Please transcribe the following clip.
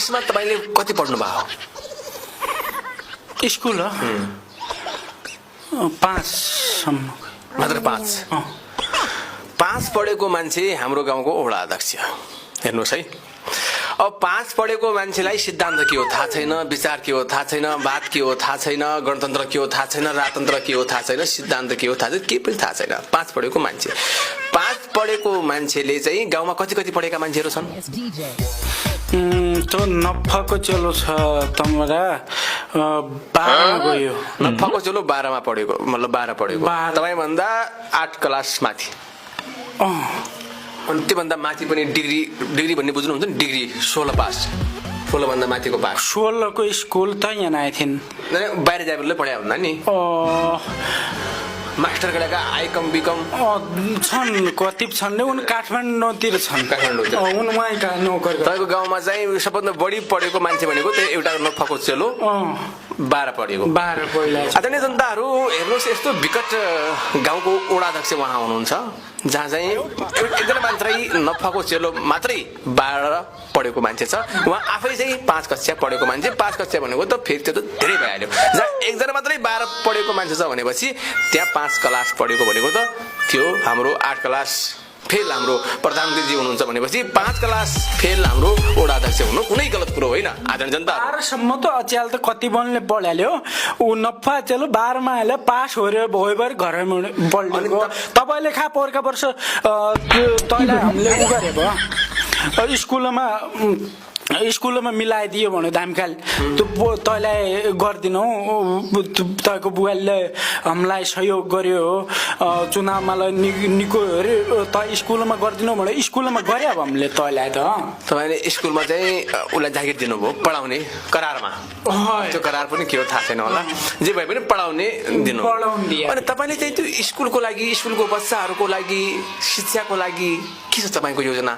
क्लासमा तपाईले कति पढ्नु भयो? स्कुल हो 5 सम्म मात्र 5 पढेको मान्छे हाम्रो गाउँको वडा अध्यक्ष। हेर्नुहोस् है, अब 5 पढेको मान्छेलाई सिद्धान्त के हो थाहा छैन, विचार के हो थाहा छैन, वाद के हो थाहा छैन, गणतन्त्र के हो थाहा छैन, राजतन्त्र के हो थाहा छैन, सिद्धान्त के हो थाहा छैन, के पनि थाहा छैन। 5 पढेको मान्छे, 5 पढेको मान्छेले चाहिँ गाउँमा कति पढेका मान्छेहरू छन्? तो नफाको चलो छ तमरा 12 गयो। नफाको चलो 12 मा पढेको, मतलब 12 पढेको तपाई भन्दा 8 क्लास माथि। अनि त्योभन्दा माथि पनि डिग्री भन्ने बुझ्नुहुन्छ नि? डिग्री 16 पास, 16 भन्दा माथिको पास। 16 को स्कुल त यहाँ आए थिइन्, बाहिर जाबरले पढायो भन्दा नि। मास्टर गरेका आइकम बिकम छन्, कति छन् उन काठमाडौँतिर छन्। काठमाडौँ उन उहाँका नोकर। तपाईँको गाउँमा चाहिँ सबभन्दा बढी पढेको मान्छे भनेको त्यो एउटा नफाको चेलो 12 पढेको। 12 पहिला। आदरणीय जनताहरू हेर्नुहोस्, यस्तो विकट गाउँको वडा अध्यक्ष उहाँ हुनुहुन्छ जहाँ चाहिँ एकजना मात्रै नफाको चेलो मात्रै 12 पढेको मान्छे छ। उहाँ आफै चाहिँ 5 कक्षा पढेको मान्छे। 5 कक्षा भनेको त फेरि त्यो त धेरै भइहाल्यो। जहाँ एकजना मात्रै 12 पढेको मान्छे छ भनेपछि त्यहाँ 5 क्लास पढेको भनेको त त्यो हाम्रो 8 क्लास फेल हाम्रो प्रधानमन्त्रीजी हुनुहुन्छ भनेपछि 5 क्लास फेल हाम्रो वडा अध्यक्ष हुनु कुनै गलत कुरो होइन। आदरणीय जनता 12 सम्म त अच्याल त कति बनले पढाल्यो उ नफा चलो 12 मा आले पास होरे भइबर घरमा पढ्लेको। तपाईले खा पोरका वर्ष तैलाई हामीले उ गरे भयो स्कुलमा मिलाइदियो भने धामखाल त्यो तैलाई गर्दिनौ। तयको बुवाले हामीलाई सहयोग गर्यो चुनावमा निको अरे त स्कुलमा गर्दिनौ भने स्कुलमा गरे अब हामीले तयलाई त। तपाईले स्कुलमा चाहिँ उलाई जागिर दिनुभयो पढाउने करारमा। त्यो करार पनि के हो थाहा छैन होला, जे भए पनि पढाउने दिनु। अनि तपाईले चाहिँ त्यो स्कुलको लागि, स्कुलको बच्चाहरूको लागि, शिक्षाको लागि के छ तपाईको योजना?